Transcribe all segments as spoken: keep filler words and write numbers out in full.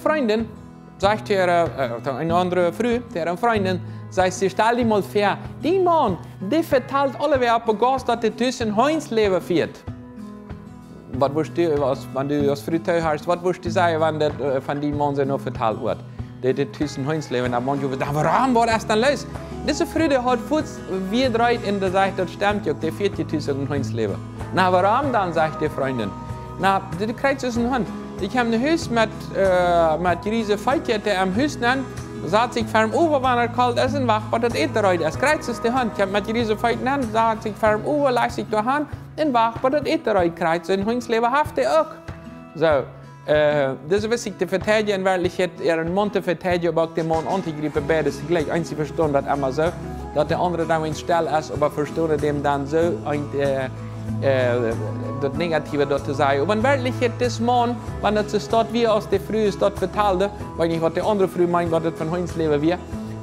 Frindin, sajcht äare, äh, eene aundre Fru, äare Frindin, sajcht see: "Stal die mol väa, dien Maun, dee vetalt aulewäajen opp de Gauss, daut hee tus een Hundsläwen fieet." Waut wurscht du, aus, wan du aus Fru toohorchst, waut wurscht du sajen, wan daut, äh, von dien Maun soo noch vetalt woat? Daut hee tus een Hundsläwen, dan meen jie: "Na, wuarom, waut es dan loos?" Dise Fru, dee haud fuaz wada dreid un dee sajcht: "Daut stemt uk, dee fieet je tus een Hundsläwen." "Na, wuarom dan?" sajcht de Frindin. "Na, dee, dee kjricht soo een Hunt. Ekj kjeem no Hus met, äh, met jriese Feet, dee em Hus nenn, sat sikj ver dän Owen, wan et kolt es, un wacht, bat daut Äten reed es. Kjricht soo een Hunt, kjemt met jriese Feet nenn, sat sikj ver dän Owen, lajcht sikj doa han un wacht, bat daut Äten reed, kjricht soo een Hundsläwen haft dee uk." Soo, äh, dise wist sikj to veteijen, en Werkjlichkjeit äaren Maun to veteijen, oba uk dän Maun auntojriepen, beides jlikj. Eenje vestonen daut emma soo, daut de aundre dan, wan et stell es, oba vestonen däm dan soo een, äh, äh, daut Negative doa to sajen. Oba en Werkjlichkjeit, dis Maun, wan et soo steit, woo aus de Fru daut vetald, weet nich, waut de aundre Fru meent, waut daut fa een Hundsläwen wia.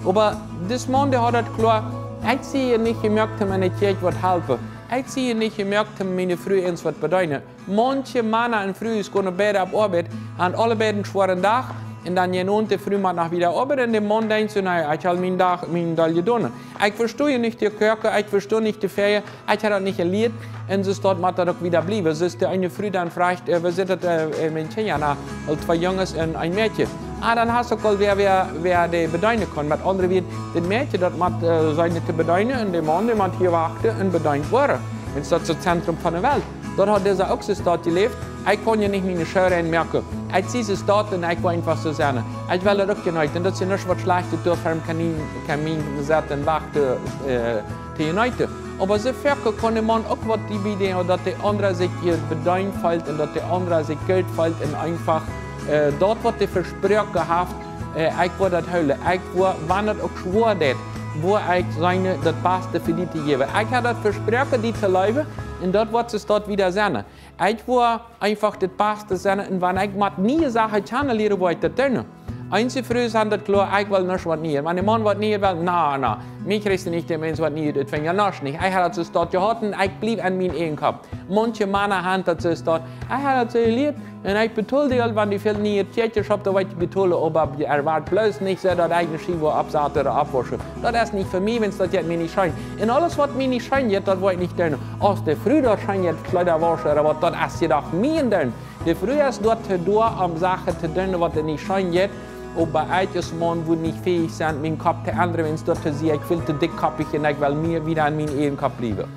Oba dis Maun, dee haud daut kloa: "Ekj sie hia nich jemoakt, om enne Kjäakj waut to halpen. Ekj sie hia nich jemoakt, om miene Fru irjent waut to bedeenen." Maunche Mana un Frues gonen beid opp Oabeit, han aule beid een schwoaren Dach, un dan jeit de Fru mau noch wada opp Oabeit, un de Maun denkjt soo: "Na, ekj hab mienen Dach, mienen Deel jedonen. Ekj vesto je nich to koaken, ekj vesto nich to feien, ekj hab daut nich jelieet, un soo daut mott daut uk wada bliewen." Soo es de eene Fru dan froagt: "Äh, woo sitt daut, äh, äh, met de Kjinja?" "Na, aul twee Junges un een Mäakje." "Ah, dan hast du uk aul wäa, wäa, wäa dee bedeenen kaun." Met aundre Wieed, daut Mäakje, daut mott, äh, sennen to bedeenen, un de Maun, dee mott hia wachten un bedeent woaren. Wiels daut es daut Zentrum von de Welt. Doa haud dise uk soo steit jeläft: "Ekj kaun je nich miene Schoo rein moaken. Ekj sie soo steit un ekj well eenfach soo sennen. Ekj well daut uk jeneeten. Daut es je nuscht waut Schlajchtet, doa ver dän Kamin, Kamin setten un wachten, äh, to jeneeten." Oba soo foaken kaun de Maun uk waut doabie doonen, daut de aundra sikj hia bedeent feelt un daut de aundra sikj goot feelt un eenfach, äh, daut waut hee vesproaken haft, äh, ekj woa daut hoolen. Ekj woa, wan et uk schwoa woat, woa ekj sennen daut Baste fa die to jäwen. Ekj hab daut vesproaken, die to leewen, un daut woat soo steit wada sennen. Ekj woa eenfach daut Baste sennen, un wan ekj mott niee Sachen kjanen lieren, woa ekj daut doonen. Eenje Frues han daut kloa: "Ekj well nuscht waut Niees." Wan de Maun waut Niees well: "Na, na, mie kjrichst du nich, dee Mensch waut Niees, daut finj ekj nuscht nich. Ekj hab daut soo steit jehaut un ekj bliew aun mienen eejnen Kopp." Maunche Mana han daut soo steit: "Ekj hab daut soo jelieet, un ekj betol die aul, wan du väl Niees kjeetjest, opp daut woa ekj betolen, oba et woat bloos nich soo, daut ekj ne Schiew woa oppsaten ooda oppwauschen. Daut es nich fa mie, wiels daut jeit mie nich scheen. Un aules waut mie nich scheen jeit, daut woa ekj nich doonen." Aus de Fru daut scheen jeit, Kjleeda wauschen ooda waut, daut es je doch mien Deel. De Fru es doa to, doa om Sachen to doonen, waut nich scheen jeit, oba ekj aus Maun woa nich fäich sennen, mienen Kopp to endren, wiels daut to sea, ekj väl to dickkoppich un ekj well mea wada aun mienen eejnen Kopp bliewen.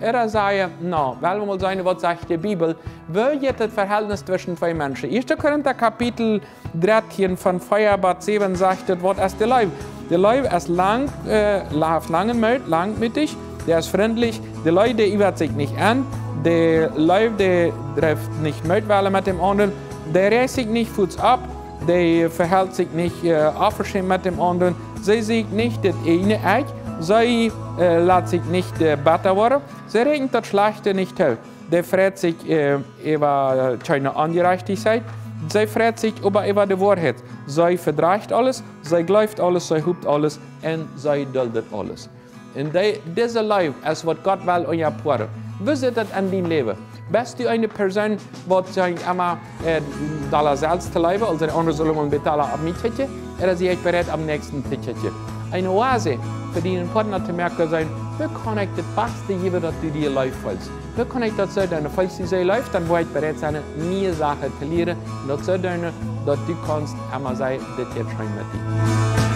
Ooda sajen: "Na, well wie mol seenen, waut sajcht de Bibel? Woo jeit daut Vehältnis tweschen twee Menschen?" Ieeschte Korinta Kapitel dartieen von vea bat säwen sajcht et, waut es de Leew. De Leew es lang, äh, haft langen Moot, langmootich, dee es frintlich, de Leew, dee iewat sikj nich aun, de Leew, dee drift nich Mootwellen met däm aundren, dee räajt sikj nich fuaz opp, dee vehelt sikj nich, äh, onveschämt met däm aundren, see sieekjt nich daut eejne Ekj, see, äh, lat sikj nich, äh, betta woaren, see räakjent daut Schlajchte nich too. Dee freit sikj, äh, äwa kjeene Onjerajchtichkjeit, see freit sikj oba äwa de Woarheit. See vedrajcht aules, see jleeft aules, see hopt aules un see duldt aules. Un dee, dise Leew es, waut Gott well unja Poaren. Woo sitt daut en dien Läwen? Best du eene Persoon, waut sajcht emma, äh, dolla selfst to läwen, aulsoo de aundre sellen mol een bät dolla opp mie kjikjen, ooda sie ekj bereit, aum Näakjsten to kjikjen? Eene Oase fa dienen Partner to moaken kaun sennen: "Woo kaun ekj daut Baste jäwen, daut du die leef feelst? Woo kaun ekj daut soo doonen, feelst du die leef, dan woa ekj bereit sennen, niee Sachen to lieren, un daut soo doonen, daut du kaust emma sajen, dit jeit scheen met die."